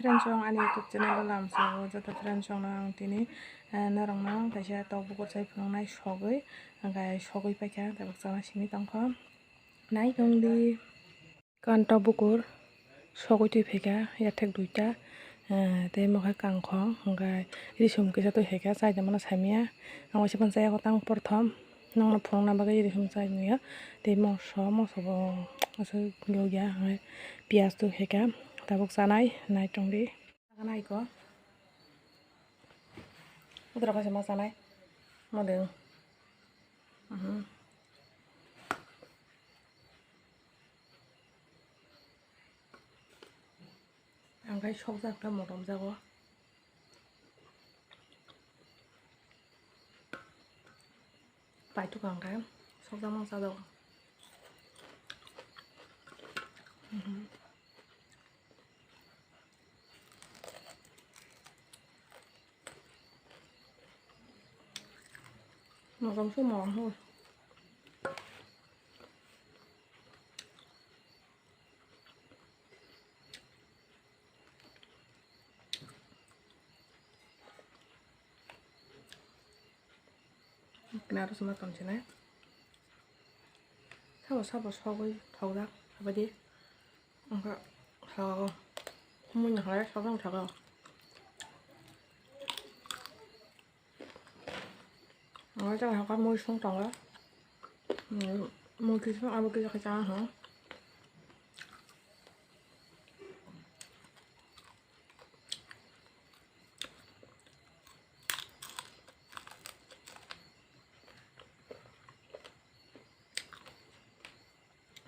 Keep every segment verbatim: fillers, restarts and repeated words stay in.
Friends rok ani YouTube channel o lamsao joto friends rok no ang tini, eh, norok no kaisa tok bukur chai phunuknai sogwi, hwnkhe sogwi paikha tabuk chana simi tongkha nai tongdi. Kan tok bukur sogwi twi phaikha yathek duita, eh, tei mokhe kangkhong hwnkhe risum kisa twi phaikha chaida mano samya ang waisa phano chaya tang porthom. Nokno phunukna bagwi iri hwnwi chai nukya. Tei moso, moso bo aswk nukya, hwnkhai piyaj tubukha, tabuk chanai, nai tongdi. Nai ko. Udra kaisa ma chanai. Modeng. Mhm. Ang khai sokjak khe motom jago. Paituk ang khe sokjak mang chajago. Mhm. Motom se motom se. Kinaro sima tongsinai. Sabo sabo sogwi thokjak abadi. Wngkha thogo. Mui no halai sogwi thogo. Ang jaga hokha mui song tongo. Mui kisa abo kisa kisa ha.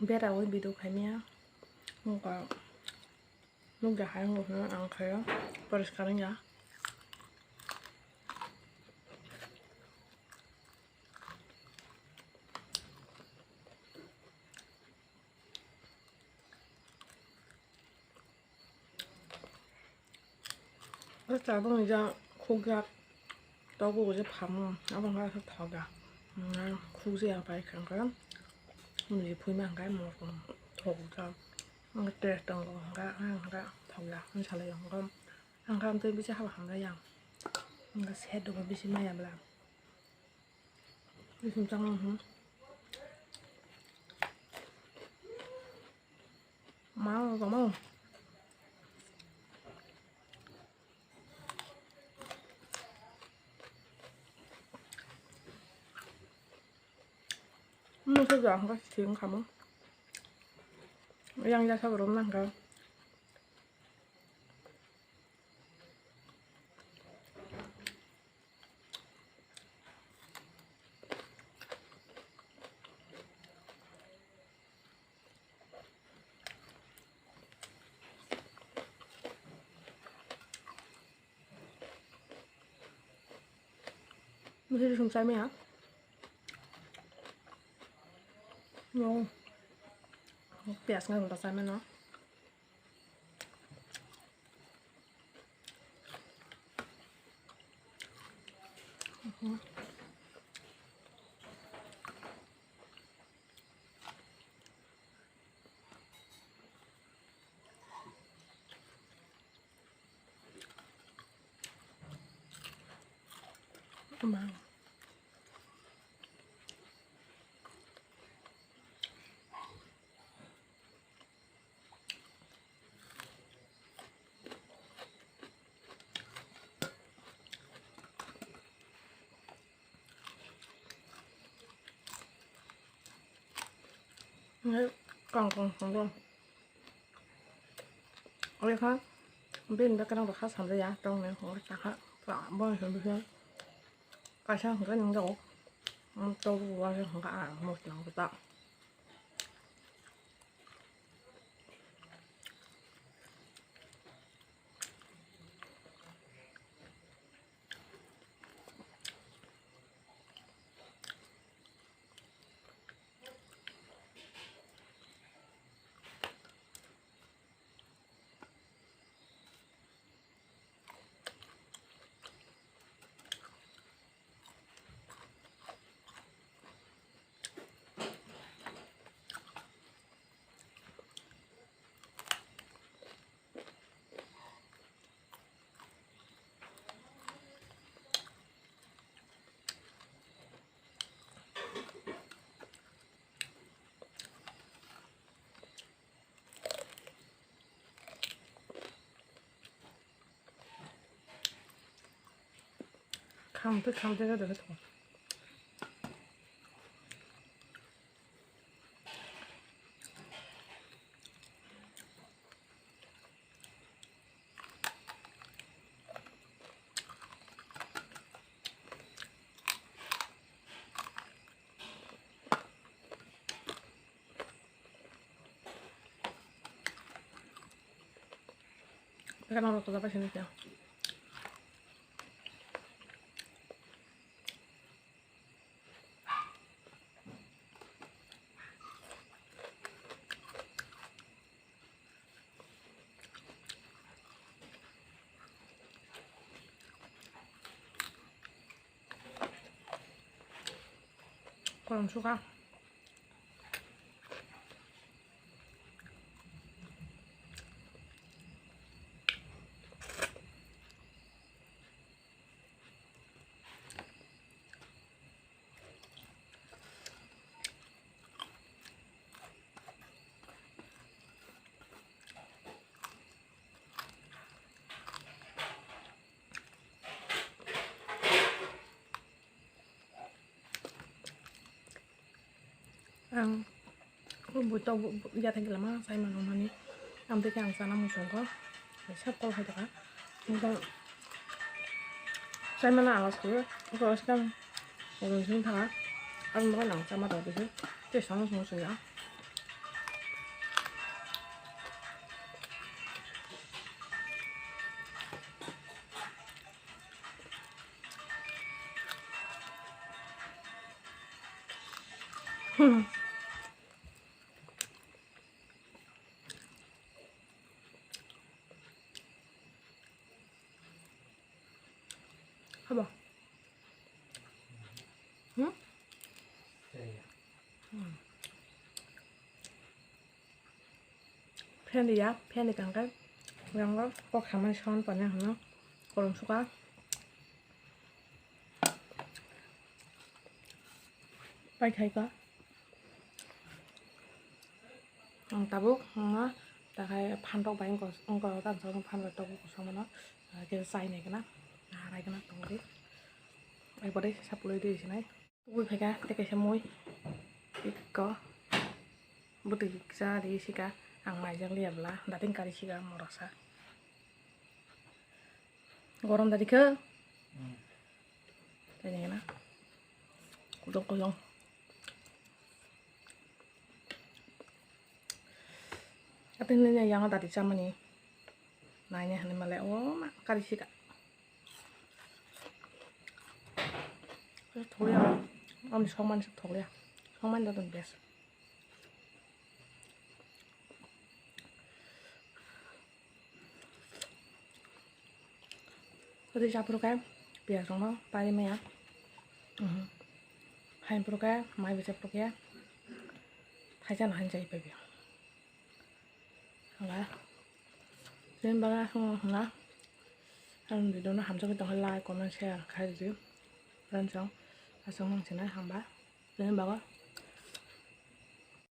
Bera ui video khaimya. Nokha nukjakha ang khaio. Poriskar wngya. O tabukni ja khukjak tabuk je phamu, abo wngkha khe thokya. Khukjaya pai khe wngkha mui phuima hwnkhe mokol thokjak. Wngkha test tongo hwnkha, hwnkha thokya wng salai ya. Hwnkha, hwnkha tei bisi haba hamjak ya. Wngkha set rwgo bisi maya bwla. Bisi changma hwn. Ma, ma, ma. Musa ja hwnkha sing kamo. Yang ya sa rom nang kha. Musi sum chai maya. No. Piyaj ngai gula chai mano. Kang kang song dong. Oi kha, bini bakarang rok kha samjaya, tong nai hwnwi sakha, bo hwnwi khe kaisa hwnkhe nung jago, tong rwwa khe hwnkhe ang mosla hwnkhe ta. Ang tei kham tei gada khe tongo. Teka nang rok tokjak bai sini khe. Kolom suka. Ang bui tok ya thang lama sai mano mani. Ang tei ang sana muchung ko. Sab kol hai taka. Ang tei sai mana ang asu. Ko skam. Ko sing thaka. Ang mo nang sama to bisu. Te sama muchung ya. Hmm. Habo. Hmm? Hmm. Fan ya, fan ni kangkhe yang kok hamani sound panya hano kolom suka. Pai khai ka. Ang tabuk wngkha takhai phantok bai wngkha, wngkha o tang sok phantok tabuk kosom mano, ah, khe chai nai gana, ah, rai gana tong di. Ai bwdai sa pulai di sinai. Tubui phaikha tei kaisa mui. Ikko. Bwtwi kisa ri sika. Ang maijak liya bwla. Dating kari sika moroksa. Gorom dadi khe. Hmm. Tei nai na. Kudong kudong. Atwng nini yang dadi chamani. Naina hwnwi male o ma kari sika. Thokliya. Amni songmani se thokliya. Songmani dadon bes. Tei chaphuru khe piyaj rokno pari maya. Mhm. Hain phuru khe mai bwsa phuru khe thaisa no hain chai pai pio. Hwnba chini bagwi aswk wngkha hwnba ang video no hamjagwi tongkha, like, comment, share khai rwdi. Friends rok aswk wngkha hwnba chini bagwi.